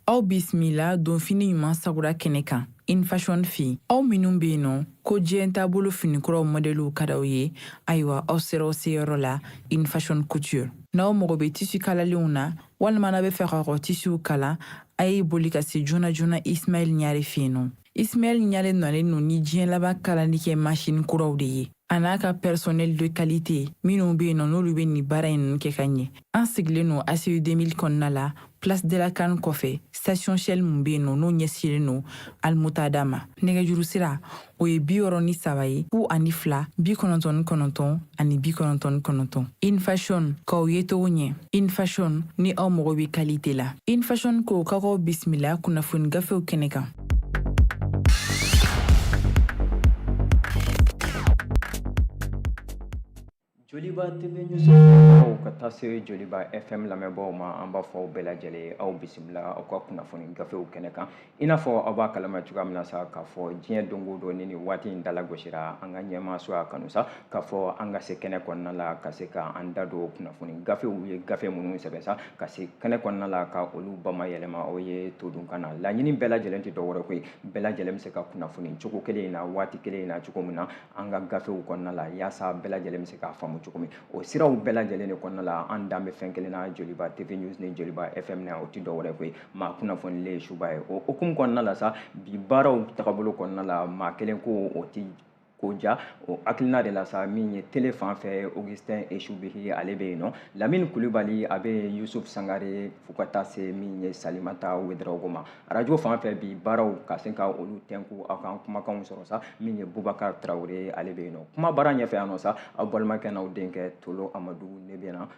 Aw bisimila donfini ɲuman sagura kɛnɛ kan In Fashion fɛ. Aw minnu bɛ yen nɔ ko diɲɛ taabolo finikuraw mɔdɛliw ka d'aw ye, ayiwa, aw sera aw seyɔrɔ la In Fashion Couture. N'aw mago bɛ tissu kalalenw na walima n'aw bɛ fɛ k'aw ka tissuw kala, a ye boli ka se joona joona Ismaël Ɲare fɛ yen nɔ. Ismaël Ɲare nalen don ni diɲɛ laban kalali kɛ machine kuraw de ye, a n'a ka personnel de qualité minnu bɛ yen nɔ, n'olu bɛ nin baara in ninnu kɛ ka ɲɛ. An sigilen don ACI 2000 kɔnɔna la, Place de la CAN kɔfɛ, station Shell mun bɛ yen nɔ, n'o ɲɛsinnen don Almutada ma. Nɛgɛjuru sira, o ye 63 ye, 02 99 ani 99. In Fashion, k'aw ye cogo ɲɛ. In Fashion, ni aw mago bɛ qualité la. In Fashion ko k'aw bisimila kunnafoni gafew kɛnɛ kan. Joliba TV News lamɛnbaaw, ka taa se Joliba FM lamɛnbaaw ma, an b'a fɔ aw bɛɛ lajɛlen, aw bisimila aw ka kunnafoni gafew kɛnɛ kan. I n'a fɔ aw b'a kalama cogoya min na sa, k'a fɔ diɲɛ don o don ni nin waati in dalagosira, an ka ɲɛmaaso y'a kanu sa k'a fɔ an ka se kɛnɛ kɔnɔna la, ka se ka an da don kunnafoni gafew ye, gafe minnu sɛbɛn sa, ka se kɛnɛ kɔnɔna la ka olu bamayɛlɛma o ye todunkan na. Laɲini bɛɛ lajɛlen tɛ dɔwɛrɛ koyi, bɛɛ lajɛlen bɛ se ka kunnafoni cogo kelen in na, waati kelen in na, cogo min na an ka gafew kɔnɔna la, yaasa bɛɛ lajɛlen bɛ se k'a faamu cogo min. O siraw bɛɛ lajɛlen de kɔnɔna la, an dan bɛ fɛn kelen na Joliba TV News ni Joliba FM na, o tɛ dɔwɛrɛ koyi, maa kunnafonilen suba ye. O hukumu kɔnɔna la sa, bi baaraw tagabolo kɔnɔna la, maa kelen ko o ti ko ja. O hakilina de la sa, min ye télé fan fɛ, Augustin Esubihi, ale bɛ yen nɔ, Lamine Kulibali, a bɛ yen, Yusuf Sangare, fo ka taa se min ye Salimata Ouedraogo ma. Arajo fan fɛ, bi baaraw ka se ka olu tɛnku aw kan kumakanw sɔrɔ sa, min ye Bubakar Tarawele, ale bɛ yen nɔ. Kuma baara ɲɛfɛ yan nɔ sa, aw balimakɛ n'aw denkɛ Tolo Amadu, ne bɛ na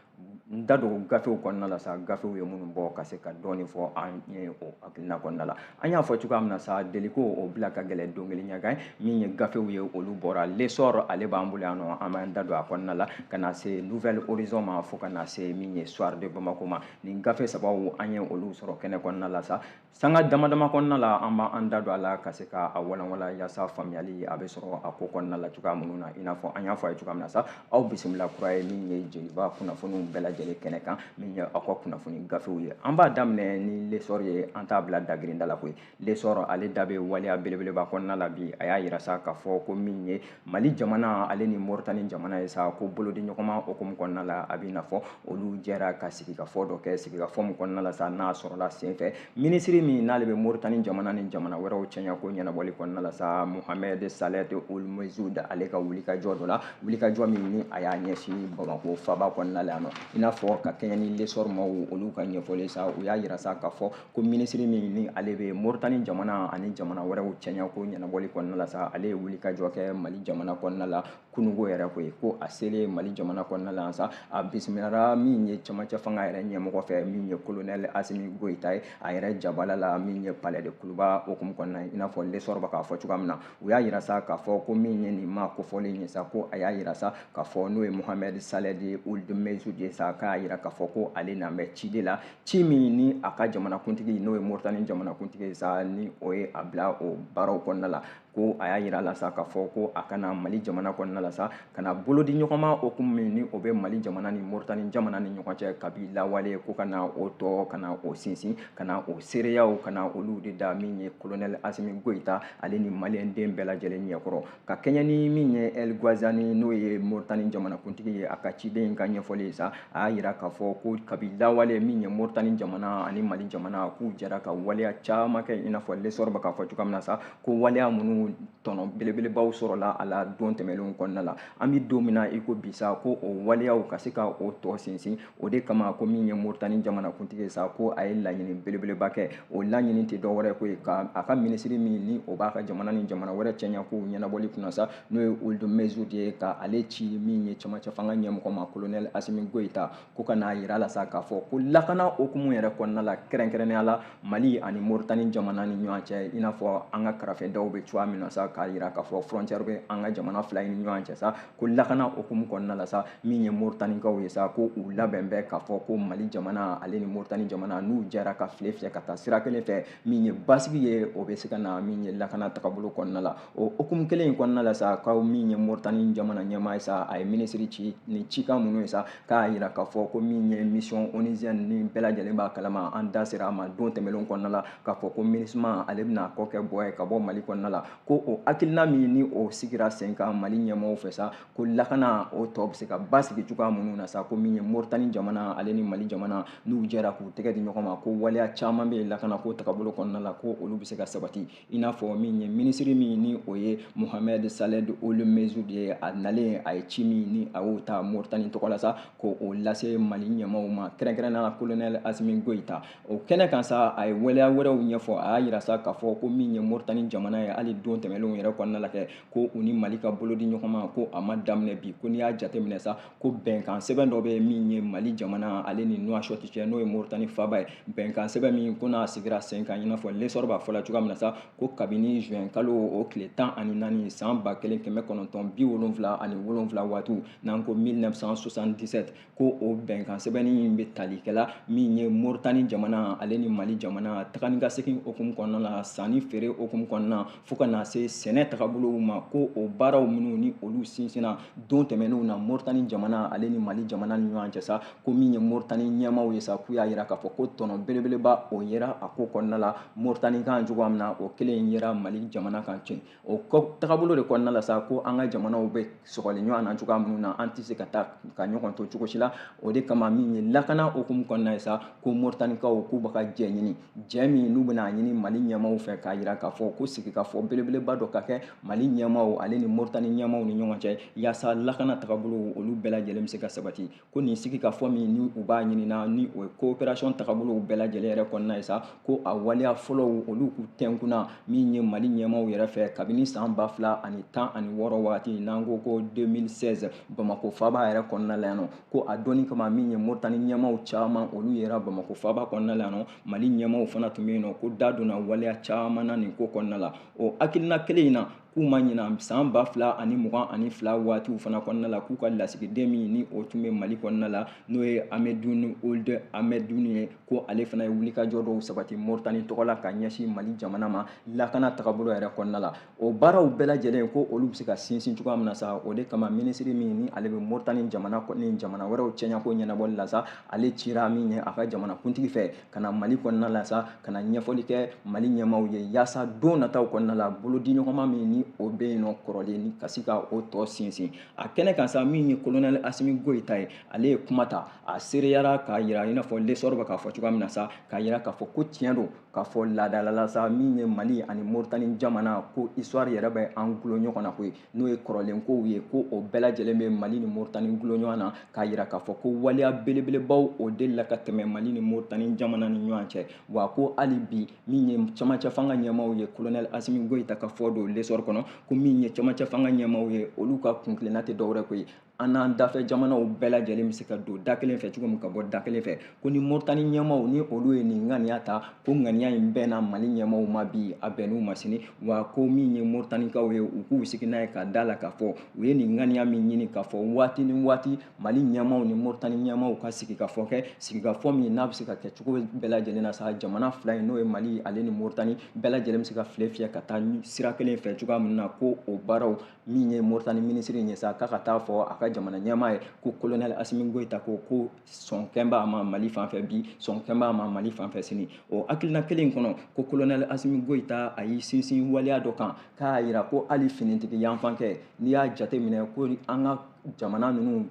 n da don gafew kɔnɔna la sa, gafew ye minnu bɔ, ka se ka dɔɔni fɔ an ye o hakilina kɔnɔna la. An y'a fɔ cogoya min na sa, deliko o bila ka gɛlɛn don kelen ɲaga. Min ye gafew ye, olu bɔra. L'Essor, ale b'an bolo yan nɔ, an b'an da don a kɔnɔna la, ka na se Nouvel Horizon ma, fo ka na se min ye Soir de Bamako ma. Nin gafe sabaw, an ye olu sɔrɔ kɛnɛ kɔnɔna la sa. Sanga dama dama kɔnɔna la, an b'an da don a la ka se ka a walanwala, yaasa faamuyali a bɛ sɔrɔ a ko kɔnɔna la cogoya minnu na. I n'a fɔ an y'a fɔ a ye cogoya min na sa, aw bisimila kura ye min ye Joliba kunnafoniw bɛɛ lajɛlen kɛnɛ kan, min ye aw ka kunnafoni gafew ye. An b'a daminɛ ni L'Essor ye, an t'a bila dagirinda la koyi. L'Essor, ale da bɛ waleya belebeleba kɔnɔna la bi. A y'a yira sa k'a fɔ ko min ye Mali jamana ale ni Moritani jamana ye sa, ko bolodi ɲɔgɔnma hukumu kɔnɔna la, a b'i n'a fɔ olu jɛra ka sigikafɔ dɔ kɛ, sigikafɔ min kɔnɔna la sa, n'a sɔrɔla senfɛ minisiri min n'ale bɛ Moritani jamana ni jamana wɛrɛw cɛɲa ko ɲɛnabɔli kɔnɔna la sa, Mohamed Saleh Ould Mezoud, ale ka wulikajɔ dɔ la, wulikajɔ min ni a y'a ɲɛsin Bamakɔ faba kɔnɔna la yan nɔ. I n'a fɔ ka kɛɲɛ ni L'Essor maaw olu ka ɲɛfɔli sa, u y'a yira sa k'a fɔ ko minisiri min ni ale bɛ Moritani jamana ani jamana wɛrɛw cɛɲa ko ɲɛnabɔli kɔnɔna la sa, ale ye wulikajɔ kɛ Mali jamana kɔnɔna la kununko yɛrɛ koyi. Ko a selen Mali jamana kɔnɔna la sa, a bisimilara min ye cɛmancɛ fanga yɛrɛ ɲɛmɔgɔ fɛ, min ye colonel Asimi Goyita ye, a yɛrɛ jabala la min ye palais de Kuluba hukumu kɔnɔna. I n'a fɔ L'Essor bɛ k'a fɔ cogoya min na, u y'a yira sa k'a fɔ ko min ye nin maa kofɔlen ye sa, ko a y'a yira sa k'a fɔ n'o ye Mohamed Saleh Ould Mezoud ye sa, k'a yira k'a fɔ ko ale nan bɛ ci de la, ci min ni a ka jamanakuntigi, n'o ye Moritani jamanakuntigi ye sa, ni o ye a bila o baaraw kɔnɔna la. Ko a y'a yira la sa k'a fɔ ko a kana Mali jamana kɔnɔna la sa, ka na bolodi ɲɔgɔnma hukumu min ni o bɛ Mali jamana ni Moritani jamana ni ɲɔgɔn cɛ kabi lawale, ko ka na o tɔ, ka na o sinsin, ka na o seereyaw, ka na olu de da min ye colonel Asimi Goyita ale ni maliyɛnden bɛɛ lajɛlen ɲɛkɔrɔ. Ka kɛɲɛ ni min ye El Ghazouani, n'o ye Moritani jamanakuntigi ye, a ka ciden ka ɲɛfɔli ye sa, a y'a yira k'a fɔ ko kabi lawale, min ye Moritani jamana ani Mali jamana, k'u jɛra ka waleya caman kɛ. I n'a fɔ L'Essor bɛ k'a fɔ cogoya min na sa, ko waleya minnu tɔnɔ belebelebaw sɔrɔla a la don tɛmɛnlenw kɔnɔna la, an bɛ don min na i ko bi sa, ko o waleyaw ka se ka o tɔ sinsin. O de kama ko min ye Moritani jamanakuntigi ye sa, ko a ye laɲini belebeleba kɛ. O laɲini tɛ dɔwɛrɛ ko ye ka a ka minisiri min ni o b'a ka jamana ni jamana wɛrɛ cɛɲa kow ɲɛnabɔli kunna sa, n'o ye Ould Mezoud ye, ka ale ci min ye cɛmancɛ fanga ɲɛmɔgɔ ma, colonel Asimi Goyita, ko ka n'a yira la sa k'a fɔ ko lakana hukumu yɛrɛ kɔnɔna la, kɛrɛnkɛrɛnnenya la Mali ani Moritani jamana ni ɲɔgɔn cɛ, i n'a fɔ an ka karafɛdaw bɛ cogoya min na sa. k'a jira k'a fɔ frontière bɛ an ka jamana fila in ni ɲɔgɔn cɛ sa, ko lakana hukumu kɔnɔna la sa, min ye Moritanikaw ye sa, ko u labɛn bɛ k'a fɔ ko Mali jamana ale ni Moritani jamana n'u jɛra ka file fiyɛ ka taa sira kelen fɛ, min ye basigi ye, o bɛ se ka na min ye lakana tagabolo kɔnɔna la. O hukumu kelen in kɔnɔna la sa, k'aw min ye Moritani jamana ɲɛmaa ye sa, a ye minisiri ci ni cikan minnu ye sa, k'a jira k'a fɔ ko min ye mission onusienne ni bɛɛ lajɛlen b'a kalama, an da sera a ma don tɛmɛnlenw kɔnɔna la k'a fɔ ko MINUSMA ale bɛna kɔ kɛ bɔ ye ka bɔ Mali kɔnɔna la, ko o hakilina min ni o sigira sen kan Mali ɲɛmaaw fɛ sa, ko lakana o tɔ bɛ se ka basigi cogoya minnu na sa, ko min ye Moritani jamana ale ni Mali jamana n'u jɛra k'u tɛgɛ di ɲɔgɔn ma, ko waleya caman bɛ yen lakana ko tagabolo kɔnɔna la, ko olu bɛ se ka sabati. I n'a fɔ min ye minisiri min ni o ye Mohamed Saleh Ould Messoud ye, a nalen a ye ci min ni a y'o ta Moritani tɔgɔ la sa, ko o lase Mali ɲɛmaaw ma, kɛrɛnkɛrɛnnenya la colonel Assimi Goïta. O kɛnɛ kan sa, a ye waleya wɛrɛw ɲɛfɔ. A y'a jira sa k'a fɔ ko min ye Moritani jamana ye, hali don tɛmɛnlenw yɛrɛ kɔnɔna la kɛ, ko u ni Mali ka bolo di ɲɔgɔn ma, ko a ma daminɛ bi, ko n'i y'a jateminɛ sa, ko bɛnkan sɛbɛn dɔ bɛ min ye Mali jamana ale ni Nouakchott cɛ, n'o ye Moritani faaba ye, bɛnkan sɛbɛn min ko n'a sigira sen kan, i n'a fɔ L'Essor b'a fɔ la cogoya min na sa, ko kabini juin kalo o tile 14 san 1977 waatiw, n'an ko 1977, ko o bɛnkan sɛbɛnni in bɛ tali kɛla min ye Moritani jamana ale ni Mali jamana taga ni ka segin hukumu kɔnɔna la, sanni feere hukumu kɔnɔna, fo ka na se sɛnɛ tagabolow ma, ko o baaraw minnu ni olu sinsinna don tɛmɛnenw na Moritani jamana ale ni Mali jamana ni ɲɔgɔn cɛ sa, ko min ye Moritani ɲɛmaaw ye sa, k'u y'a jira k'a fɔ ko tɔnɔ belebeleba o yera a ko kɔnɔna la Moritani kan cogoya min na, o kelen yera Mali jamana kan tiɲɛ. O tagabolo de kɔnɔna la sa, ko an ka jamanaw bɛ sɔgɔli ɲɔgɔn na cogoya minnu na, an tɛ se ka taa ka ɲɔgɔn to cogo si la. O de kama min ye lakana hukumu kɔnɔna ye sa, ko Moritanikaw k'u bɛ ka jɛ ɲini, jɛ min n'u bɛna ɲini Mali ɲɛmaaw fɛ, k'a jira k'a fɔ ko sigikafɔ belebeleba dɔ ka kɛ Mali ɲɛmaaw ale ni Moritani ɲɛmaaw ni ɲɔgɔn cɛ, yaasa lakana tagabolo olu bɛɛ lajɛlen bɛ se ka sabati. Ko nin sigikafɔ min ni u b'a ɲini na, ni o ye coopération tagabolow bɛɛ lajɛlen yɛrɛ kɔnɔna ye sa, ko a waleya fɔlɔw olu k'u tɛnkunna min ye Mali ɲɛmaaw yɛrɛ fɛ kabini san 2016 waati, n'an ko ko 2016, Bamakɔ faaba yɛrɛ kɔnɔna la yan nɔ, ko a dɔnni kama min ye Moritani ɲɛmaaw caman olu yɛrɛ Bamakɔ faaba kɔnɔna la yan nɔ, Mali ɲɛmaaw fana tun bɛ yen nɔ, ko da donna waleya caman na nin ko kɔnɔna la. O hakilina kelen in na, k'u ma ɲina san 2022 waatiw fana kɔnɔna la, k'u ka lasigiden min ni o tun bɛ Mali kɔnɔna la, n'o ye Ahmedoune Ould Ahmedoune ye, ko ale fana ye wulikajɔ dɔw sabati Moritani tɔgɔ la ka ɲɛsin Mali jamana ma lakana tagabolo yɛrɛ kɔnɔna la. O baaraw bɛɛ lajɛlen, ko olu bɛ se ka sinsin cogoya min na sa, o de kama minisiri min ni ale bɛ Moritani jamana ni jamana wɛrɛw cɛɲako ɲɛnabɔli la sa, ale cira min ye a ka jamana kuntigi fɛ ka na Mali kɔnɔna la sa, ka na ɲɛfɔli kɛ Mali ɲɛmaaw ye, yaasa don nataw kɔnɔna la bolodiɲɔgɔnma min ni o bɛ yen nɔ kɔrɔlen ni ka se ka o tɔ sinsin. A kɛnɛ kan sa, min ye colonel Assimi Goïta ye, ale ye kuma ta, a seereyara k'a jira, i n'a fɔ L'Essor bɛ k'a fɔ cogoya min na sa, k'a jira k'a fɔ ko tiɲɛ don k'a fɔ laadala la sa, min ye Mali ani Moritani jamana, ko histoire yɛrɛ bɛ an gulon ɲɔgɔn na koyi, n'o ye kɔrɔlen kow ye, ko o bɛɛ lajɛlen bɛ Mali ni Moritani gulon ɲɔgɔn na, k'a jira k'a fɔ ko waleya belebelebaw o delila ka tɛmɛ Mali ni Moritani jamana ni ɲɔgɔn cɛ. Wa ko hali bi min ye cɛmancɛ fanga ɲɛmaaw ye, colonel Assimi Goïta ka fɔ don L'Essor kɔnɔ, ko min ye cɛmancɛ fanga ɲɛmaaw ye, olu ka kuntilenna tɛ dɔwɛrɛ koyi, an n'an dafɛ jamanaw bɛɛ lajɛlen bɛ se ka don da kelen fɛ cogo min ka bɔ da kelen fɛ. Ko ni Moritani ɲɛmaaw ni olu ye nin ŋaniya ta, ko ŋaniya in bɛnna Mali ɲɛmaaw ma bi, a bɛnn'u ma sini. Wa ko min ye Moritanikaw ye, u k'u sigi n'a ye ka da la k'a fɔ u ye nin ŋaniya min ɲini, k'a fɔ waati ni waati Mali ɲɛmaaw ni Moritani ɲɛmaaw ka sigikafɔ kɛ, sigikafɔ min n'a bɛ se ka kɛ cogo bɛɛ lajɛlen na sa, jamana fila in n'o ye Mali ale ni Moritani bɛɛ lajɛlen bɛ se ka file fiyɛ ka taa sira kelen fɛ cogoya min na, ko o baaraw min ye Moritani minisiri ye sa, k'a ka taa fɔ a ka jamana ɲɛmaa ye ko colonel Assimi Goïta ko sɔn kɛn b'a ma Mali fan fɛ bi, sɔn kɛn b'a ma Mali fan fɛ sini. O hakilina kelen kɔnɔ, ko colonel Assimi Goïta a y'i sinsin waleya dɔ kan, k'a jira ko hali finitigi yanfan kɛ, n'i y'a jateminɛ ko an ka jamana ninnu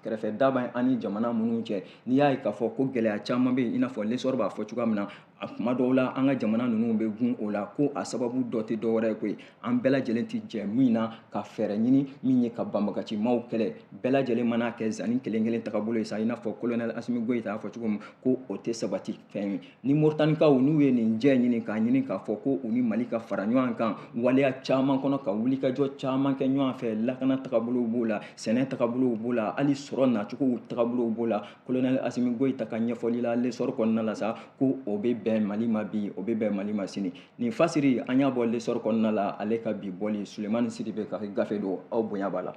kɛrɛfɛ daba an ni jamana minnu cɛ, n'i y'a ye k'a fɔ ko gɛlɛya caman bɛ yen, i n'a fɔ L'Essor b'a fɔ cogoya min na, a kuma dɔw la an ka jamana ninnu bɛ gun o la, ko a sababu dɔ tɛ dɔwɛrɛ ye koyi, an bɛɛ lajɛlen tɛ jɛ min na ka fɛɛrɛ ɲini min ye ka banbagacimaw kɛlɛ, bɛɛ lajɛlen mana kɛ zanni kelen kelen tagabolo ye sa, i n'a fɔ colonel Assimi Goïta y'a fɔ cogo min, ko o tɛ sabati fɛn ye. Ni Moritanikaw n'u ye nin jɛ ɲini k'a ɲini k'a fɔ ko u ni Mali ka fara ɲɔgɔn kan waleya caman kɔnɔ, ka wulikajɔ caman kɛ ɲɔgɔn fɛ, lakana tagabolow b'o la, sɛnɛ sɛnɛ tagabolow b'o la, hali sɔrɔ nacogow tagabolow b'o la. Colonel Assimi Goïta ka ɲɛfɔli la L'Essor kɔnɔna la sa, ko o bɛ bɛn Mali ma bi, o bɛ bɛn Mali ma sini. Nin fasiri an y'a bɔ L'Essor kɔnɔna la, ale ka bi bɔli. Sulemani Sidibe ka gafe don, aw bonya b'a la.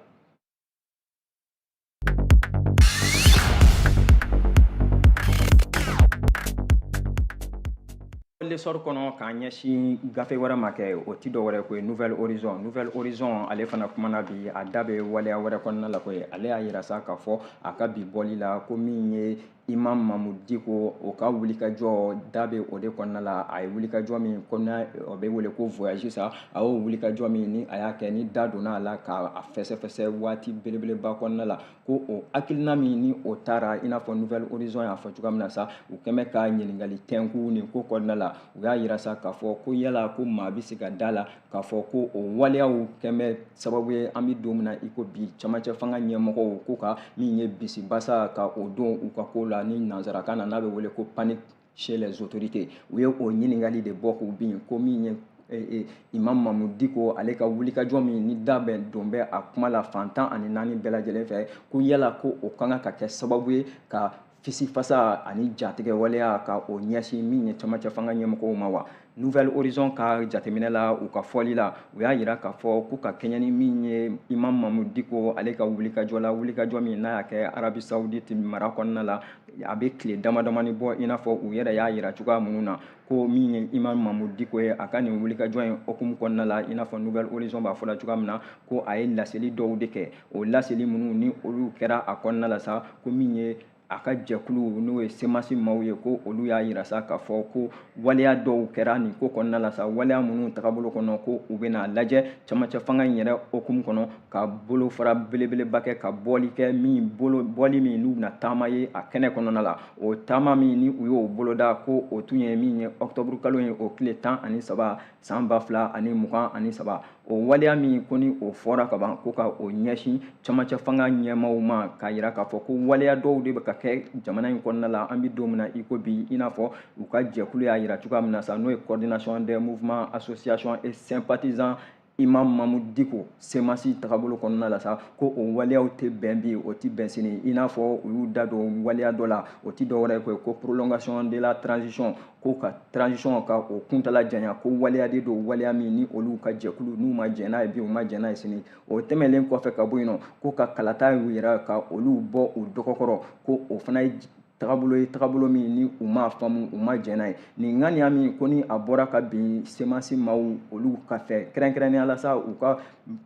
L'Essor kɔnɔ, k'an ɲɛsin gafe wɛrɛ ma kɛ, o ti dɔwɛrɛ ko ye Nouvel Horizon. Nouvel Horizon ale fana kumana bi, a da bɛ waleya wɛrɛ kɔnɔna la ko ye. Ale y'a yira sa k'a fɔ a ka bi bɔli la ko min ye Imam Mahmoud Dicko, o ka wulikajɔ da bɛ o de kɔnɔna la. A ye wulikajɔ min ko n'a o bɛ wele ko voyage sa, a y'o wulikajɔ min ni a y'a kɛ, ni da donna a la k'a fɛsɛfɛsɛ waati belebeleba kɔnɔna la, ko o hakilina min ni o taara, i n'a fɔ Nouvel Horizon y'a fɔ cogoya min na sa, u kɛn bɛ ka ɲininkali tɛnku nin ko kɔnɔna la. U y'a yira sa k'a fɔ ko yala ko maa bɛ se ka da la k'a fɔ ko o waleyaw kɛn bɛ sababu ye, an bɛ don min na i ko bi, camancɛ fanga ɲɛmɔgɔw ko ka min ye bisibasa ka o don u ka ko la, ni nansarakan na n'a bɛ wele ko panique chez les autorités. U ye o ɲininkali de bɔ k'u bin, ko min ye Imam Mahmoud Dicko, ale ka wulikajɔ min ni da bɛ don bɛ a kuma la fan 14 bɛɛ lajɛlen fɛ, ko yala ko o ka kan ka kɛ sababu ye ka fisifasa ani jatigɛ waleya ka o ɲɛsin min ye camancɛ fanga ɲɛmɔgɔw ma wa? Nouvel Horizon ka jateminɛ la, u ka fɔli la, u y'a yira k'a fɔ k'u ka kɛɲɛ ni min ye Imam Mahmoud Dicko ale ka wulikajɔ la, wulikajɔ min n'a y'a kɛ Arabie Saoudite mara kɔnɔna la, a bɛ tile dama damani bɔ, i n'a fɔ u yɛrɛ y'a yira cogoya minnu na, ko min ye Imam Mahmoud Dicko ye, a ka nin wulikajɔ in hukumu kɔnɔna la, i n'a fɔ Nouvel Horizon b'a fɔ la cogoya min na, ko a ye laseli dɔw de kɛ. O laseli minnu ni olu kɛra a kɔnɔna la sa, ko min ye a ka jɛkulu n'o ye CMAS maaw ye, ko olu y'a yira sa k'a fɔ ko waleya dɔw kɛra nin ko kɔnɔna la sa, waleya minnu tagabolo kɔnɔ, ko u bɛna lajɛ camancɛ fanga in yɛrɛ hukumu kɔnɔ ka bolofara belebeleba kɛ, ka bɔli kɛ min bolo bɔli min n'u bɛna taama ye a kɛnɛ kɔnɔna la. O taama min ni u y'o boloda, ko o tun ye min ye octobre kalo ye, o tile 13 san 2023. O waleya min ko ni o fɔra ka ban, ko ka o ɲɛsin camancɛ fanga ɲɛmaaw ma, k'a yira k'a fɔ ko waleya dɔw de bɛ ka kɛ jamana in kɔnɔna la an bɛ don min na i ko bi, i n'a fɔ u ka jɛkulu y'a yira cogoya min na sa, n'o ye coordination des mouvements, associations et sympathisants Imam Mahmoud Dicko, CMAS tagabolo kɔnɔna la sa, ko o waleyaw tɛ bɛn bi, o tɛ bɛn sini. I n'a fɔ u y'u da don waleya dɔ la, o tɛ dɔwɛrɛ ye ko prolongation de la transition, ko ka transition ka o kuntala janya, ko waleya de don, waleya min ni olu ka jɛkulu n'u ma jɛn n'a ye bi, u ma jɛn n'a ye sini. O tɛmɛnen kɔfɛ ka bɔ yen nɔ, ko ka kalata yɛrɛ ka olu bɔ u dɔgɔkɔrɔ, ko o fana ye tagabolo ye, tagabolo min ni u m'a faamu, u ma jɛn n'a ye. Nin ŋaniya min ko ni a bɔra ka bin CMAS maaw olu ka fɛ, kɛrɛnkɛrɛnnenya la sa, u ka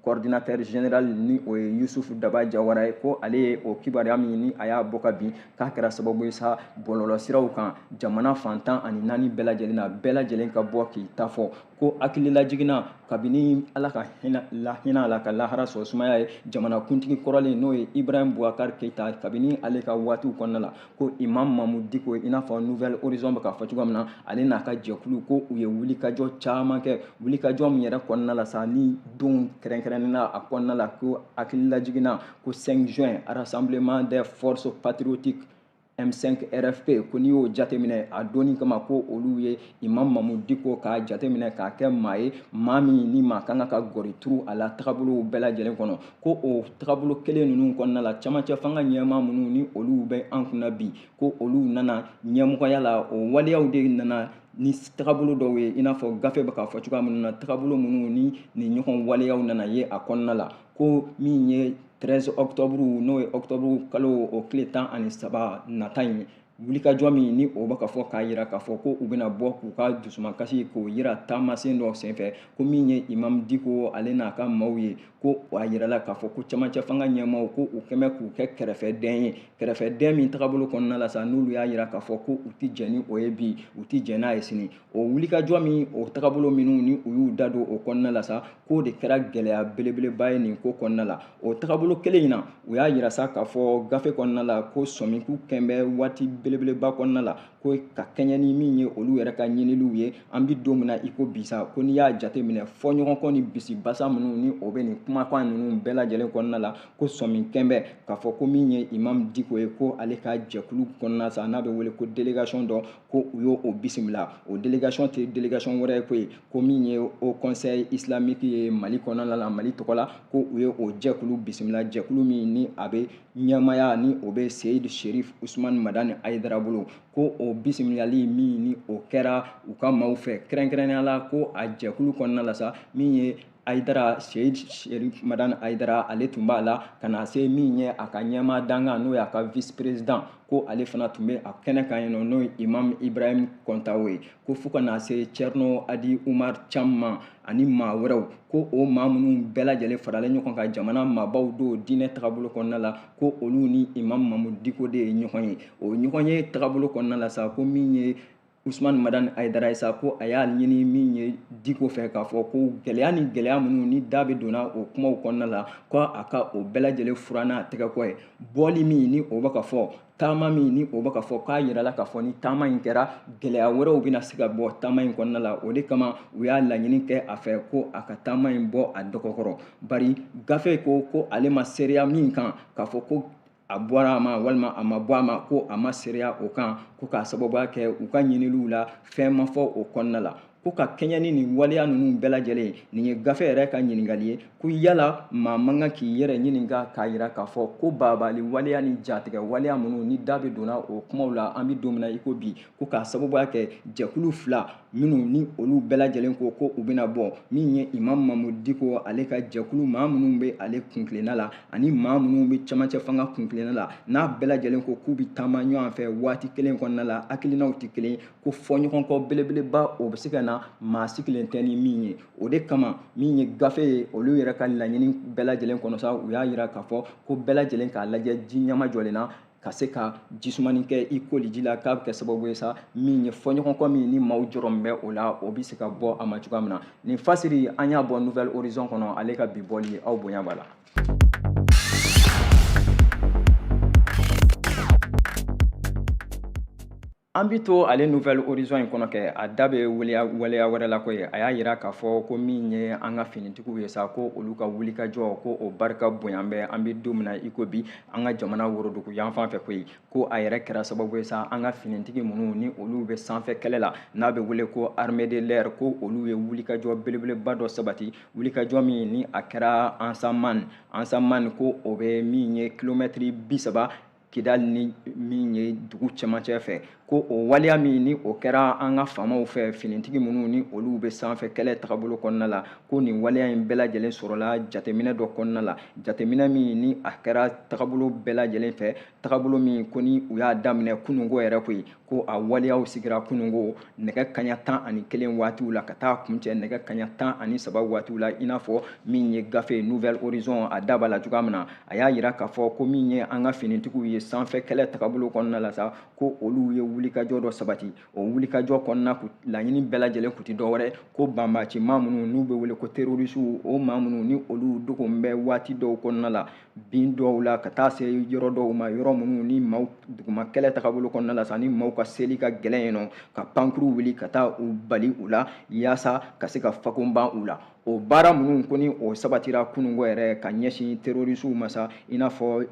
coordinateur général ni o ye Youssouf Daba Diawara ye, ko ale ye o kibaruya min ni a y'a bɔ ka bin, k'a kɛra sababu ye sa bɔlɔlɔsiraw kan jamana fan 14 bɛɛ lajɛlen na, bɛɛ lajɛlen ka bɔ k'i ta fɔ, ko hakililajiginna kabini Ala ka hinɛ a la ka lahara sɔrɔ sumaya ye, jamanakuntigi kɔrɔlen n'o ye Ibrahim Boubacar Keïta, kabini ale ka waatiw kɔnɔna la, ko Imam Mahmoud Dicko, i n'a fɔ Nouvel Horizon bɛ k'a fɔ cogoya min na, ale n'a ka jɛkulu ko u ye wulikajɔ caman kɛ, wulikajɔ min yɛrɛ kɔnɔna la sa, ni don kɛrɛnkɛrɛnnen na a kɔnɔna la, ko hakililajiginna ko 5 juin, rassemblement des forces patriotiques M5 RFP, ko n'i y'o jateminɛ a donni kama, ko olu ye Imam Mahmoud Dicko k'a jateminɛ k'a kɛ maa ye, maa min ni maa kan ka gɔri turu a la tagabolow bɛɛ lajɛlen kɔnɔ. Ko o tagabolo kelen ninnu kɔnɔna la, camancɛ fanga ɲɛmaa minnu ni olu bɛ an kunna bi, ko olu nana ɲɛmɔgɔya la, o waleyaw de nana ni tagabolo dɔw ye, i n'a fɔ gafe bɛ k'a fɔ cogoya minnu na, tagabolo minnu ni nin ɲɔgɔn waleyaw nana ye a kɔnɔna la, ko min ye 13 octobre, n'o ye octobre kalo o tile 13 nata in, wulikajɔ min ni o bɛ ka fɔ k'a yira k'a fɔ ko u bɛna bɔ k'u ka dusumakasi k'o yira taamasen dɔ senfɛ, ko min ye Imam Dicko ale n'a ka maaw ye, ko a yirala k'a fɔ ko camancɛ fanga ɲɛmaaw ko u kɛmɛ k'u kɛ kɛrɛfɛdɛn ye, kɛrɛfɛdɛn min tagabolo kɔnɔna la sa, n'olu y'a yira k'a fɔ ko u tɛ jɛn ni o ye bi, u tɛ jɛn n'a ye sini. O wulikajɔ min, o tagabolo minnu ni u y'u da don o kɔnɔna la sa, k'o de kɛra gɛlɛya belebeleba ye nin ko kɔnɔna la. O tagabolo kelen in na, u y'a yira sa k'a fɔ gafe kɔnɔna la ko sɔmiku kɛn bɛ waati belebeleba kɔnɔna la, ko ka kɛɲɛ ni min ye olu yɛrɛ ka ɲiniliw ye. An bɛ don min na i ko bi sa, ko n'i y'a jateminɛ fɔɲɔgɔnkɔ ni bisibasa minnu ni o bɛ nin kumakan ninnu bɛɛ lajɛlen kɔnɔna la, ko sɔmi kɛnbɛ k'a fɔ ko min ye Imam Dicko ye, ko ale ka jɛkulu kɔnɔna sa n'a bɛ wele ko délégation dɔ, ko u y'o o bisimila. O délégation tɛ délégation wɛrɛ ye koyi, ko min ye Haut Conseil islamique ye Mali kɔnɔna la, Mali tɔgɔ la, ko u ye o jɛkulu bisimila, jɛkulu min ni a bɛ ɲɛmaaya ni o bɛ Seyid Sherif Usman Madani Hayidara bolo. Ko o bisimilali min ni o kɛra u ka maaw fɛ, kɛrɛnkɛrɛnnenya la ko a jɛkulu kɔnɔna la sa, min ye Hayidara, Seyid Sherif Madani Hayidara, ale tun b'a la, ka na se min ye a ka ɲɛmaa dankan, n'o y'a ka vice président, ko ale fana tun bɛ a kɛnɛ kan yen nɔ, n'o ye Imam Ibrahim Kɔntawo ye, ko fo ka na se Thierno Adi Umar Thiam ma ani maa wɛrɛw, ko o maa minnu bɛɛ lajɛlen faralen ɲɔgɔn kan, jamana maabaw don diinɛ tagabolo kɔnɔna la, ko olu ni Imam Mahmoud Dicko de ye ɲɔgɔn ye. O ɲɔgɔn ye tagabolo kɔnɔna la sa, ko min ye Usman Madani Hayidara ye sa, ko a y'a ɲini min ye Dicko fɛ k'a fɔ ko gɛlɛya ni gɛlɛya minnu ni da bɛ donna o kumaw kɔnɔna la, ko a ka o bɛɛ lajɛlen fura n'a tɛgɛkɔ ye. Bɔli min ni o bɛ ka fɔ, taama min ni o bɛ ka fɔ, k'a yirala k'a fɔ ni taama in kɛra, gɛlɛya wɛrɛw bɛna se ka bɔ taama in kɔnɔna la. O de kama u y'a laɲini kɛ a fɛ ko a ka taama in bɔ a dɔgɔkɔrɔ, bari gafe ko ale ma seereya min kan k'a fɔ ko a bɔra a ma walima a ma bɔ a ma, ko a ma seereya o kan, ko k'a sababuya kɛ u ka ɲiniliw la fɛn ma fɔ o kɔnɔna la. Ko ka kɛɲɛ ni nin waleya ninnu bɛɛ lajɛlen, nin ye gafe yɛrɛ ka ɲininkali ye, ko yala maa man kan k'i yɛrɛ ɲininka k'a yira k'a fɔ ko baabali waleya ni jatigɛ waleya minnu ni da bɛ donna o kumaw la, an bɛ don min na i ko bi, ko k'a sababuya kɛ jɛkulu fila minnu ni olu bɛɛ lajɛlen ko u bɛna bɔ, min ye Imam Mahmoud Dicko ale ka jɛkulu maa minnu bɛ ale kuntilenna la ani maa minnu bɛ cɛmancɛ fanga kuntilenna la, n'a bɛɛ lajɛlen ko k'u bɛ taama ɲɔgɔn fɛ waati kelen kɔnɔna la, hakilinaw tɛ kelen, ko fɔɲɔgɔnkɔ belebeleba o bɛ se ka na maa si kelen tɛ ni min ye. O de kama min ye gafe ye, olu yɛrɛ ka laɲini bɛɛ lajɛlen kɔnɔ sa, u y'a yira k'a fɔ ko bɛɛ lajɛlen k'a lajɛ ji ɲɛma jɔlen na ka se ka jisumani kɛ i koliji la, k'a bɛ kɛ sababu ye sa min ye fɔɲɔgɔnkɔ min ni maaw jɔrɔ bɛ o la, o bɛ se ka bɔ a ma cogoya min na. Nin fasiri an y'a bɔ Nouvel Horizon kɔnɔ, ale ka bi bɔli, aw bonya b'a la. An bi to ale Nouvel Horizon in kɔnɔ kɛ, a da bɛ waleya wɛrɛ la koyi. A y'a yira k'a fɔ ko min ye an ka finitigiw ye sa, ko olu ka wulikajɔ, ko o barika bonya bɛ an bɛ don min na i ko bi an ka jamana worodugu yanfan fɛ koyi, ko a yɛrɛ kɛra sababu ye sa an ka finitigi minnu ni olu bɛ sanfɛ kɛlɛ la, n'a bɛ wele ko armée de l'air, ko olu ye wulikajɔ belebeleba dɔ sabati, wulikajɔ min ni a kɛra Ansaman, ko o bɛ min ye kilomɛtiri 30 Kidali ni min ye dugu cɛmancɛ fɛ, ko o waleya min ni o kɛra an ka faamaw fɛ, finitigi minnu ni olu bɛ sanfɛ kɛlɛ tagabolo kɔnɔna la, ko nin waleya in bɛɛ lajɛlen sɔrɔla jateminɛ dɔ kɔnɔna la, jateminɛ min ni a kɛra tagabolo bɛɛ lajɛlen fɛ, tagabolo min ko ni u y'a daminɛ kununko yɛrɛ koyi, ko a waleyaw sigira kununko nɛgɛ kaɲa 11 waatiw la ka taa kuncɛ nɛgɛ kaɲa 13 waatiw la, i n'a fɔ min ye gafe Nouvel Horizon a da b'a la cogoya min na. A y'a yira k'a fɔ ko min ye an ka finitigiw ye sanfɛ kɛlɛ tagabolo kɔnɔna la sa, ko olu ye wulikajɔ dɔ sabati. O wulikajɔ kɔnɔna laɲini bɛɛ lajɛlen kun tɛ dɔwɛrɛ ko banbaci maa minnu n'u bɛ wele ko terrorisiw, o maa minnu ni olu dogon bɛ waati dɔw kɔnɔna la, bin dɔw la ka taa se yɔrɔ dɔw ma, yɔrɔ minnu ni maaw duguma kɛlɛ tagabolo kɔnɔna la sa, ni maaw ka seli ka gɛlɛn yen nɔ, ka pankuru wuli ka taa u bali u la yaasa ka se ka fakon ban u la. O baara minnu ko ni o sabatira kununko yɛrɛ ka ɲɛsin terrorisiw ma sa, i n'a fɔ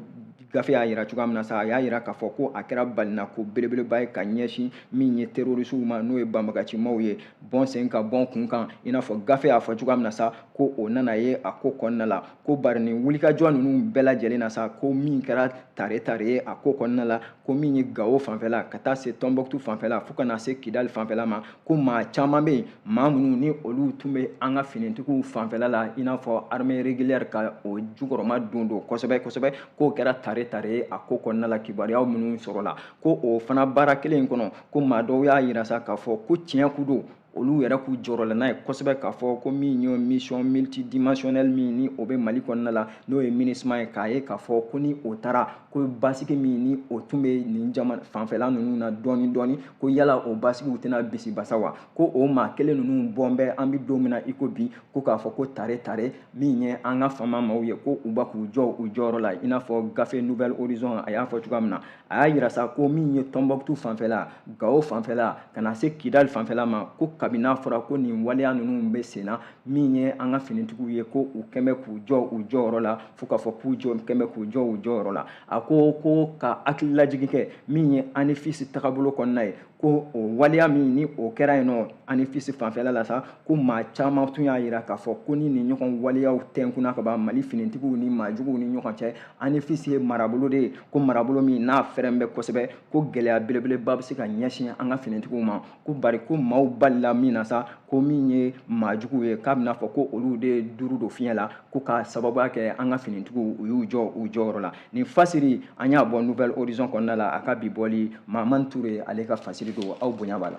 gafe y'a yira cogoya min na sa, a y'a yira k'a fɔ ko a kɛra balinako belebeleba ye ka ɲɛsin min ye terrorisiw ma, n'o ye banbagacimaw ye, bɔn sen ka bɔn kun kan, i n'a fɔ gafe y'a fɔ cogoya min na sa, ko o nana ye a ko kɔnɔna la, ko bari nin wulikajɔ ninnu bɛɛ lajɛlen na sa, ko min kɛra tare tare ye a ko kɔnɔna la, ko min ye Gawo fanfɛla ka taa se Tɔnbɔkutu fanfɛla fo ka na se Kidali fanfɛla ma, ko maa caman bɛ yen, maa minnu ni olu tun bɛ an ka finitigiw fanfɛla la, i n'a fɔ armée régulière ka o jukɔrɔma don kosɛbɛ kosɛbɛ, k'o kɛra tare tare ye a ko kɔnɔna la. Kibaruyaw minnu sɔrɔla, ko o fana baara kelen in kɔnɔ, ko maa dɔw y'a yira sa k'a fɔ ko tiɲɛ ko don, olu yɛrɛ k'u jɔrɔla n'a ye kosɛbɛ k'a fɔ ko min ye mission multidimensionnelle min ni o bɛ Mali kɔnɔna la, n'o ye MINUSMA ye, k'a ye k'a fɔ ko ni o taara, ko basigi min ni o tun bɛ nin jamana fanfɛla ninnu na dɔɔni dɔɔni, ko yala o basigiw tɛna bisi basa wa? Ko o maa kelen ninnu bɔn bɛ an bɛ don min na i ko bi, ko k'a fɔ ko tare tare min ye an ka fama maaw ye, ko u ba k'u jɔ u jɔyɔrɔ la. I n'a fɔ gafe Nouvel Horizon a y'a fɔ cogoya min na, a y'a yira sa ko min ye Tɔnbɔkutu fanfɛla, Gawo fanfɛla, ka na se Kidali fanfɛla ma, ko kabini n'a fɔra ko nin waleya ninnu bɛ sen na, min ye an ka finitigiw ye, ko u kɛn bɛ k'u jɔ u jɔyɔrɔ la, fo k'a fɔ k'u jɔ kɛn bɛ k'u jɔ u jɔyɔrɔ la. A ko ko ka hakililajigin kɛ min ye Anefis tagabolo kɔnɔna ye, ko o waleya min ni o kɛra yen nɔ Anefis fanfɛla la sa, ko maa caman tun y'a yira k'a fɔ ko ni nin ɲɔgɔn waleyaw tɛnkunna ka ban Mali finitigiw ni maajuguw ni ɲɔgɔn cɛ, Anefis ye marabolo de ye, ko marabolo min n'a fɛrɛn bɛ kosɛbɛ, ko gɛlɛya belebeleba bɛ se ka ɲɛsin an ka finitigiw ma, ko bari ko maaw balila min na sa, ko min ye maajuguw ye, k'a bɛna fɔ ko olu de ye duuru don fiɲɛ la, ko k'a sababuya kɛ an ka finitigiw u y'u jɔ u jɔyɔrɔ la. Nin fasiri an y'a bɔ Nouvel Horizon kɔnɔna la, a ka bi bɔli Mahamani Ture ale ka fasiri don, aw bonya b'a la.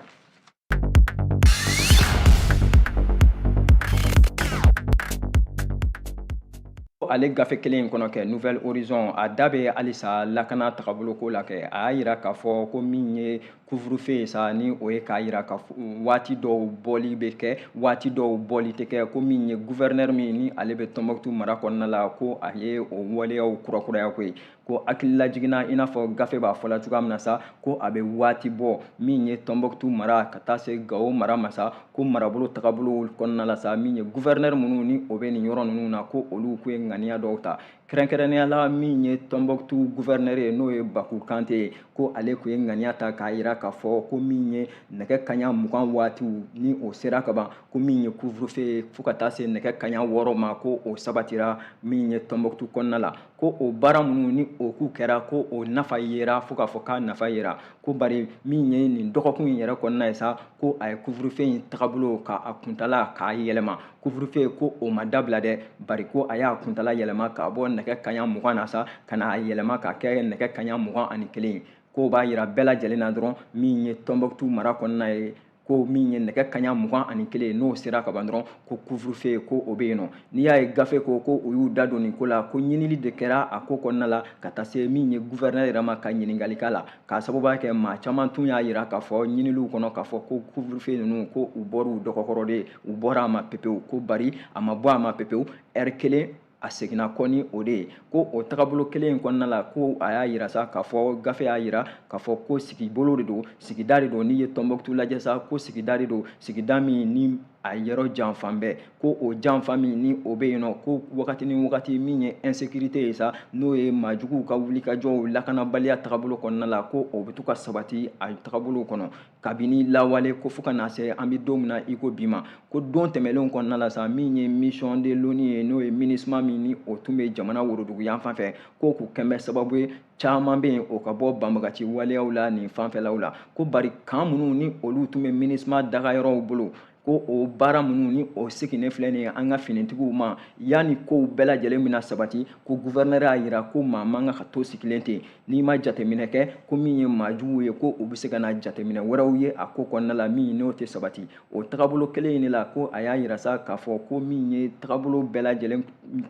Ale gafe kelen in kɔnɔ kɛ Nouvel Horizon, a da bɛ halisa lakana tagabolo ko la kɛ. A y'a yira k'a fɔ ko min ye couvre-feu ye sa, ni o ye k'a yira k'a fɔ waati dɔw bɔli bɛ kɛ, waati dɔw bɔli tɛ kɛ, ko min ye gouverneur min ni ale bɛ Tɔnbɔkutu mara kɔnɔna la, ko a ye o waleyaw kurakuraya koyi. Ko hakililajiginna, i n'a fɔ gafe b'a fɔla cogoya min na sa, ko a bɛ waati bɔ min ye Tɔnbɔkutu mara ka taa se Gawo mara ma sa, ko marabolo tagabolo kɔnɔna la sa, min ye gouverneur minnu ni o bɛ nin yɔrɔ ninnu na, ko olu k'u ye ŋaniya dɔw ta, kɛrɛnkɛrɛnnenya la min ye Tɔnbɔkutu gouverneur ye, n'o ye Baku Kante ye, ko ale tun ye ŋaniya ta k'a yira k'a fɔ ko min ye nɛgɛ kanɲɛ 20 waatiw ni o sera ka ban, ko min ye couvre-feu ye fo ka taa se nɛgɛ kanɲɛ 6 ma, ko o sabatira min ye Tɔnbɔkutu kɔnɔna la, ko o baara minnu ni o k'u kɛra, ko o nafa yera, fo k'a fɔ k'a nafa yera, ko bari min ye nin dɔgɔkun in yɛrɛ kɔnɔna ye sa, ko a ye couvre-feu in tagabolo k'a kuntala k'a yɛlɛma. Couvre-feu ko o ma dabila dɛ, bari ko a y'a kuntala yɛlɛma k'a bɔ nɛgɛ kanɲɛ 20 na sa, ka n'a yɛlɛma k'a kɛ nɛgɛ kanɲɛ 21 ye. K'o b'a yira bɛɛ lajɛlen na dɔrɔn min ye Tɔnbɔkutu mara kɔnɔna ye, ko min ye nɛgɛ kanɲɛ 21 n'o sera ka ban dɔrɔn, ko couvre-feu ko o bɛ yen nɔ. N'i y'a ye gafe ko ko u y'u da don nin ko la, ko ɲinili de kɛra a ko kɔnɔna la ka taa se min ye gouverneur yɛrɛ ma ka ɲininkali k'a la, k'a sababuya kɛ maa caman tun y'a yira k'a fɔ ɲiniliw kɔnɔ k'a fɔ ko couvre-feu ninnu ko u bɔr'u dɔgɔkɔrɔ de, u bɔra a ma pepewu, ko bari a ma bɔ a ma pepewu, ɛri kelen a seginna kɔ ni o de ye. Ko o tagabolo kelen in kɔnɔna la, ko a y'a yira sa k'a fɔ gafe y'a yira k'a fɔ ko sigibolo de don, sigida de don. N'i ye Tɔnbɔkutu lajɛ sa, ko sigida de don, sigida min ni a yɔrɔ janfan bɛɛ, ko o janfa min ni o bɛ yen nɔ, ko wagati ni wagati min ye insécurité ye sa, n'o ye maajuguw ka wulikajɔw lakanabaliya tagabolo kɔnɔna la, ko o bɛ to ka sabati a tagabolo kɔnɔ kabini lawale, ko fo ka na se an bɛ don min na i ko bi ma. Ko don tɛmɛnlenw kɔnɔna la sa, min ye mission de l'ONU ye, n'o ye MINUSMA min ni o tun bɛ jamana worodugu yan fan fɛ, ko k'u kɛn bɛ sababu ye caman bɛ yen o ka bɔ banbagaci waleyaw la nin fanfɛlaw la, ko bari kan minnu ni olu tun bɛ MINUSMA dagayɔrɔw bolo, ko o baara minnu ni o seginnen filɛ nin ye an ka finitigiw ma, yanni kow bɛɛ lajɛlen bɛna sabati, ko gouverneur y'a yira ko maa man kan ka to sigilen ten, n'i ma jateminɛ kɛ, ko min ye maajuguw ye, ko u bɛ se ka na jateminɛ wɛrɛw ye a ko kɔnɔna la min n'o tɛ sabati. O tagabolo kelen in de la, ko a y'a yira sa k'a fɔ ko min ye tagabolo bɛɛ lajɛlen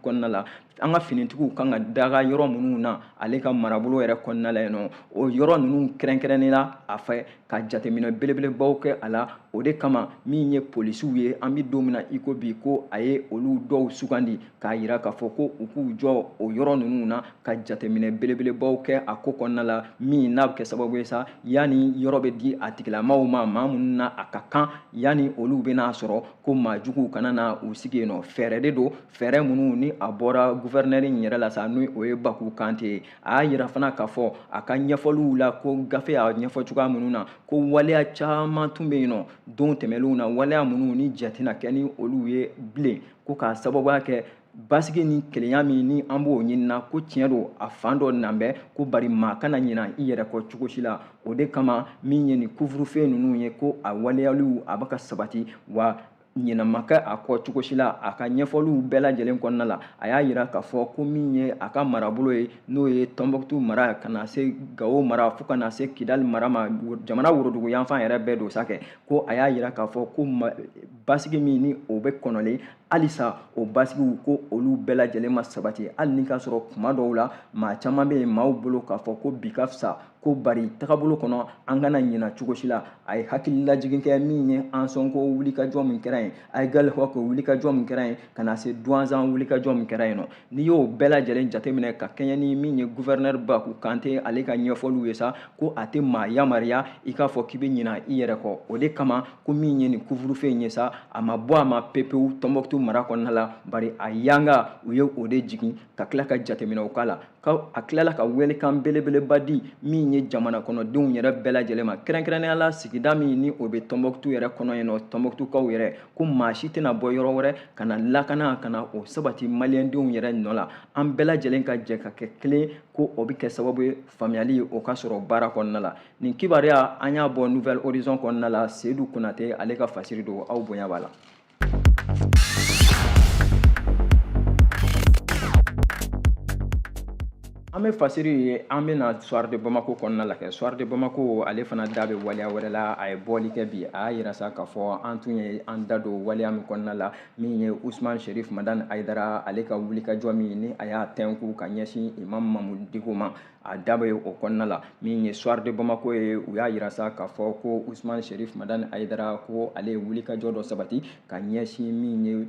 kɔnɔna la, an ka finitigiw kan ka daga yɔrɔ minnu na ale ka marabolo yɛrɛ kɔnɔna la yen nɔ, o yɔrɔ ninnu kɛrɛnkɛrɛnnen la a fɛ ka jateminɛ belebelebaw kɛ a la. O de kama min ye polisiw ye, an bɛ don min na i ko bi, ko a ye olu dɔw sugandi k'a yira k'a fɔ ko u k'u jɔ o yɔrɔ ninnu na ka jateminɛ belebelebaw kɛ a ko kɔnɔna la, min n'a bɛ kɛ sababu ye sa, yanni yɔrɔ bɛ di a tigilamaaw ma, maa minnu na a ka kan, yanni olu bɛna sɔrɔ ko maajuguw kana na u sigi yen nɔ. Fɛɛrɛ de don, fɛɛrɛ minnu ni a bɔra gouverneur in yɛrɛ la sa, n'o o ye Baku Kante ye. A y'a yira fana k'a fɔ a ka ɲɛfɔliw la, ko gafe y'a ɲɛfɔ cogoya minnu na, ko waleya caman tun bɛ yen nɔ don tɛmɛnlenw na, waleya minnu ni jate na kɛ ni olu ye bilen, ko k'a sababuya kɛ basigi ni kelenya min ni an b'o ɲinina, ko tiɲɛ don a fan dɔ nan bɛ, ko bari maa kana ɲina i yɛrɛ kɔ cogo si la. O de kama min ye nin couvre-feu ninnu ye, ko a waleyaliw a bɛ ka sabati, wa ɲinɛ ma kɛ a kɔ cogo si la. A ka ɲɛfɔliw bɛɛ lajɛlen kɔnɔna la, a y'a yira k'a fɔ ko min ye a ka marabolo ye, n'o ye Tɔnbɔkutu mara ka na se Gawo mara fo ka na se Kidali mara ma, jamana worodugu yanfan yɛrɛ bɛɛ don sa kɛ, ko a y'a yira k'a fɔ ko basigi min ni o bɛ kɔnɔlen halisa, o basigiw ko olu bɛɛ lajɛlen ma sabati, hali ni k'a sɔrɔ kuma dɔw la maa caman bɛ yen maaw bolo k'a fɔ ko bi ka fisa, ko bari tagabolo kɔnɔ an kana ɲina cogo si la. A ye hakililajigin kɛ min ye Ansongo wulikajɔ min kɛra yen, Aguelhok wulikajɔ min kɛra yen, ka na se Douentza wulikajɔ min kɛra yen nɔ. N'i y'o bɛɛ lajɛlen jateminɛ ka kɛɲɛ ni min ye gouverneur Baku Kante ale ka ɲɛfɔliw ye sa, ko a tɛ maa yamaruya i k'a fɔ k'i bɛ ɲina i yɛrɛ kɔ. O de kama ko min ye nin couvre-feu in ye sa, a ma bɔ a ma pepewu Tɔnbɔkutu mara kɔnɔna la, bari a yanga u ye o de jigin ka tila ka jateminɛw k'a la. A tilala ka welekan belebeleba di min ye jamana kɔnɔdenw yɛrɛ bɛɛ lajɛlen ma, kɛrɛnkɛrɛnnenya la sigida min ni o bɛ Tɔnbɔkutu yɛrɛ kɔnɔ yen nɔ, Tɔnbɔkutukaw yɛrɛ, ko maa si tɛna bɔ yɔrɔ wɛrɛ ka na lakana ka na o sabati maliyɛndenw yɛrɛ nɔ la. An bɛɛ lajɛlen ka jɛ ka kɛ kelen, ko o bɛ kɛ sababu ye faamuyali o ka sɔrɔ baara kɔnɔna la. Nin kibaruya an y'a bɔ Nouvel Horizon kɔnɔna la, Seyidu Konate ale ka fasiri don, aw bonya b'a la. An bɛ fasiri ye, an bɛna Soir de Bamako kɔnɔna la kɛ. Soir de Bamako ale fana da bɛ waleya wɛrɛ la, a ye bɔli kɛ bi. A y'a yira sa k'a fɔ an tun ye an da don waleya min kɔnɔna la, min ye Usman Sherif Madani Hayidara ale ka wulikajɔ min ni a y'a tɛnku ka ɲɛsin Imam Mamudu Diko ma, a da bɛ o kɔnɔna la. Min ye Soir de Bamako ye, u y'a yira sa k'a fɔ ko Usman Sherif Madani Hayidara ko ale ye wulikajɔ dɔ sabati ka ɲɛsin min ye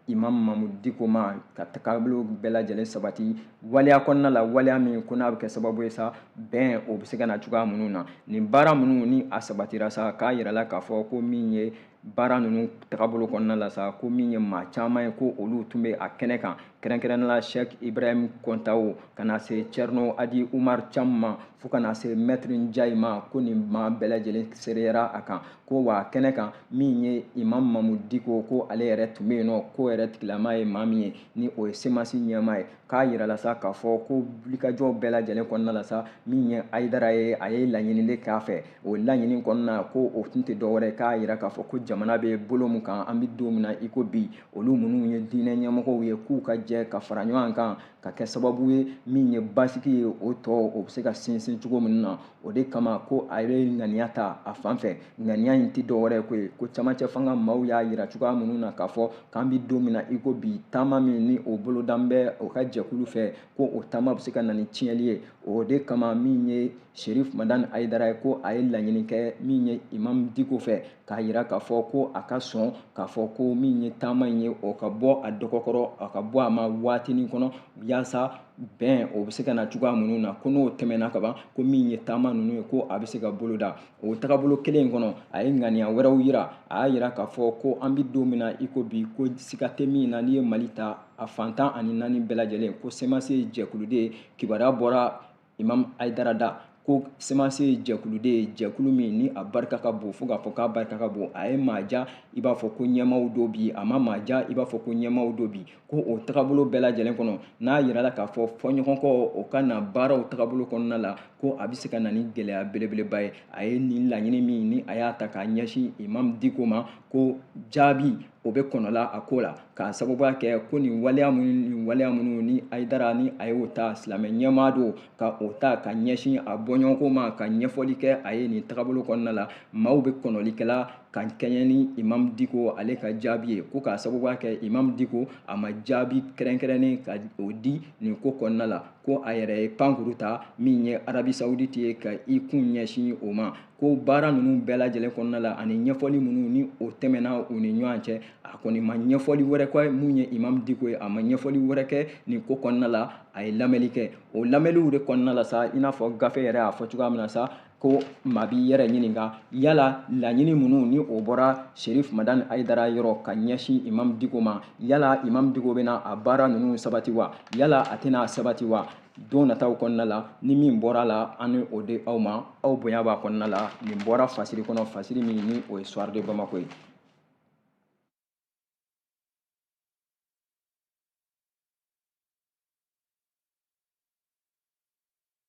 Imam Mamudu Diko ma, ka tagabolo bɛɛ lajɛlen sabati waleya kɔnɔna la, waleya min ko n'a bɛ kɛ sababu ye sa bɛn o bɛ se ka na cogoya minnu na. Nin baara minnu ni a sabatira sa, k'a yirala k'a fɔ ko min ye baara ninnu tagabolo kɔnɔna la sa, ko min ye maa caman ye ko olu tun bɛ a kɛnɛ kan, kɛrɛnkɛrɛnnenya la Sheikh Ibrahim Kɔntawo ka na se Thierno Adi Umar Cham ma fo ka na se Maître Njayi ma, ko nin maa bɛɛ lajɛlen seereyara a kan. Ko wa kɛnɛ kan min ye Imam Mamudu Diko, ko ale yɛrɛ tun bɛ yen nɔ, ko yɛrɛ tigilama ye maa min ye ni o ye CMAS ɲɛmaa ye. K'a yirala sa k'a fɔ ko wulikajɔ bɛɛ lajɛlen kɔnɔna la sa, min ye Hayidara ye, a ye laɲini de k'a fɛ. O laɲini kɔnɔna ko o tun tɛ dɔwɛrɛ, k'a yira k'a fɔ ko jamana bɛ bolo min kan an bɛ don min na i ko bi, olu minnu ye diinɛ ɲɛmɔgɔw ye, k'u ka jɛ ka fara ɲɔgɔn kan ka kɛ sababu ye min ye basigi ye, o tɔ o bɛ se ka sinsin cogo min na. O de kama ko a ye ŋaniya ta a fan fɛ. Ŋaniya in tɛ dɔwɛrɛ ko ye ko camancɛ fanga maaw y'a yira cogoya minnu na k'a fɔ k'an bɛ don min na i ko bi, taama min ni o bolodan bɛ o ka jɛkulu fɛ, ko o taama bɛ se ka na ni tiɲɛli ye. O de kama min ye Sherif Madani Hayidara ye, ko a ye laɲini kɛ min ye Imam Diko fɛ, k'a yira k'a fɔ ko a ka sɔn k'a fɔ ko min ye taama in ye, o ka bɔ a dɔgɔkɔrɔ, a ka bɔ a ma waatinin kɔnɔ, yaasa bɛn o bɛ se ka na cogoya minnu na. Ko n'o tɛmɛna kaban, ko min ye taama ninnu ye, ko a bɛ se ka boloda. O tagabolo kelen in kɔnɔ, a ye ŋaniya wɛrɛw yira. A y'a yira k'a fɔ ko an bɛ don min na i ko bi, ko siga tɛ min na, n'i ye Mali ta a fan 14 bɛɛ lajɛlen, ko CMAS ye jɛkulu de ye. Kibaruya bɔra Imam Hayidara da ko CMAS ye jɛkulu de ye, jɛkulu min ni a barika ka bon fo k'a fɔ k'a barika ka bon. A ye maa ja i b'a fɔ ko ɲɛmaaw do bi, a ma maa ja i b'a fɔ ko ɲɛmaaw do bi. Ko o tagabolo bɛɛ lajɛlen kɔnɔ, n'a yirala k'a fɔ fɔɲɔgɔnkɔ o ka na baaraw tagabolo kɔnɔna la, ko a bɛ se ka na ni gɛlɛya belebeleba ye. A ye nin laɲini min ni a y'a ta k'a ɲɛsin Imam Diko ma, ko jaabi o bɛ kɔnɔla a ko la, k'a sababuya kɛ ko nin waleya minnu ni waleya minnu ni Hayidara ni a y'o ta, silamɛ ɲɛmaa don, ka o ta ka ɲɛsin a bɔɲɔgɔnko ma, ka ɲɛfɔli kɛ a ye nin tagabolo kɔnɔna la, maaw bɛ kɔnɔlikɛla ka kɛɲɛ ni Imam Diko ale ka jaabi ye. Ko k'a sababuya kɛ Imam Diko a ma jaabi kɛrɛnkɛrɛnnen ka o di nin ko kɔnɔna la, ko a yɛrɛ ye pankuru ta min ye Arabie Saoudite ye ka i kun ɲɛsin o ma. Ko baara ninnu bɛɛ lajɛlen kɔnɔna la ani ɲɛfɔli minnu ni o tɛmɛna u ni ɲɔgɔn cɛ, a kɔni ma ɲɛfɔli wɛrɛ kɛ mun ye Imam Diko ye, a ma ɲɛfɔli wɛrɛ kɛ nin ko kɔnɔna la. A ye lamɛnli kɛ, o lamɛnliw de kɔnɔna la sa, i n'a fɔ gafe yɛrɛ y'a fɔ cogoya min na sa, ko maa b'i yɛrɛ ɲininka yala laɲini minnu ni o bɔra Sherif Madani Hayidara yɔrɔ ka ɲɛsin Imam Diko ma, yala Imam Diko bɛna a baara ninnu sabati wa, yala a tɛna a sabati wa? Don nataw kɔnɔna la, ni min bɔra la, an ni o di aw ma, aw bonya b'a kɔnɔna la. Nin bɔra fasiri kɔnɔ, fasiri min ni o ye Soir de Bamako ye.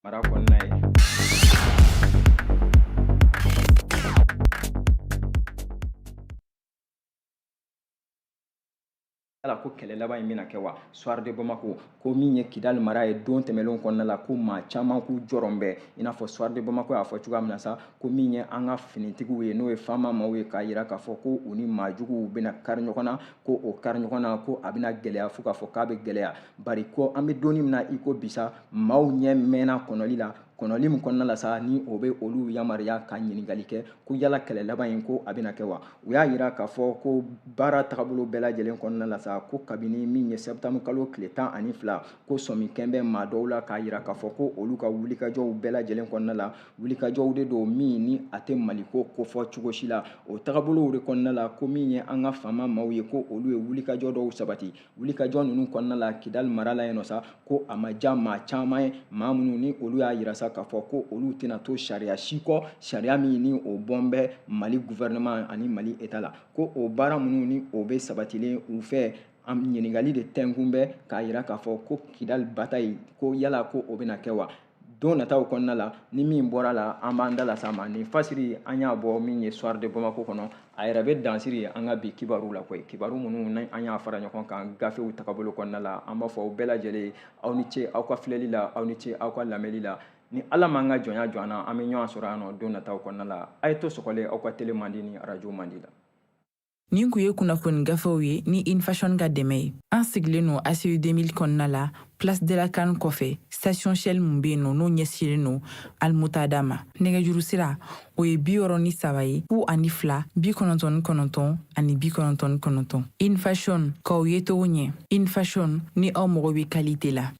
Mara kɔnɔna ye. Yala ko kɛlɛ laban in bɛna kɛ wa? Soir de Bamako ko min ye Kidali mara ye don tɛmɛnlenw kɔnɔna la, ko maa caman k'u jɔrɔn bɛ, i n'a fɔ Soir de Bamako y'a fɔ cogoya min na sa, ko min ye an ka finitigiw ye, n'o ye FAMa maaw ye, k'a yira k'a fɔ ko u ni maa juguw bɛna kari ɲɔgɔn na, ko o kari ɲɔgɔn na ko a bɛna gɛlɛya fo k'a fɔ k'a bɛ gɛlɛya, bari ko an bɛ don min na i ko bi sa, maaw ɲɛ mɛnna kɔnɔli la, kɔnɔli min kɔnɔna la sa, ni o bɛ olu yamaruya ka ɲininkali kɛ ko yala kɛlɛ laban in ko a bɛna kɛ wa. U y'a yira k'a fɔ ko baara tagabolo bɛɛ lajɛlen kɔnɔna la sa, ko kabini min ye sɛptanburu kalo tile 12, ko sɔmi kɛn bɛ maa dɔw la k'a yira k'a fɔ ko olu ka wulikajɔw bɛɛ lajɛlen kɔnɔna la, wulikajɔw de don min ni a tɛ Maliko kofɔ cogo si la. O tagabolow de kɔnɔna la, ko min ye an ka FAMa maaw ye, ko olu ye wulikajɔ dɔw sabati. Wulikajɔ ninnu kɔnɔna la Kidali mara la yen nɔ sa, ko a ma diya maa caman ye, maa minnu ni olu y'a yira sa k'a fɔ ko olu tɛna to sariya si kɔ, sariya min ni o bɔn bɛ Mali gouvernement ani Mali État la, ko o baara minnu ni o bɛ sabatilen u fɛ, an ɲininkali de tɛnkun bɛ k'a yira k'a fɔ ko Kidali bataille, ko yala ko o bɛna kɛ wa. Don nataw kɔnɔna la, ni min bɔra la, an b'an da las'a ma. Nin fasiri an y'a bɔ min ye Soir de Bamako kɔnɔ, a yɛrɛ bɛ dansiri an ka bi kibaru la koyi, kibaru minnu ni an y'a fara ɲɔgɔn kan gafew tagabolo kɔnɔna la. An b'a fɔ aw bɛɛ lajɛlen, aw ni ce aw ka filɛli la, aw ni ce aw ka lamɛnli la. Ni Ala m'an ka jɔnya jɔ an na, an bɛ ɲɔgɔn sɔrɔ yan nɔ don nataw kɔnɔna la. A ye to sɔgɔlen aw ka tele mandi ni arajo mandi la. Nin kun ye kunnafoni gafew ye ni InFashion ka dɛmɛ ye. An sigilen don ACI 2000 kɔnɔna la, Place de la CAN kɔfɛ, station Shell mun bɛ yen nɔ, n'o ɲɛsinnen don Almutada ma. Nɛgɛjuru sira, o ye 63 ye, 02 99 ani 99. InFashion, k'aw ye cogo ɲɛ. InFashion, ni aw mago bɛ qualité la.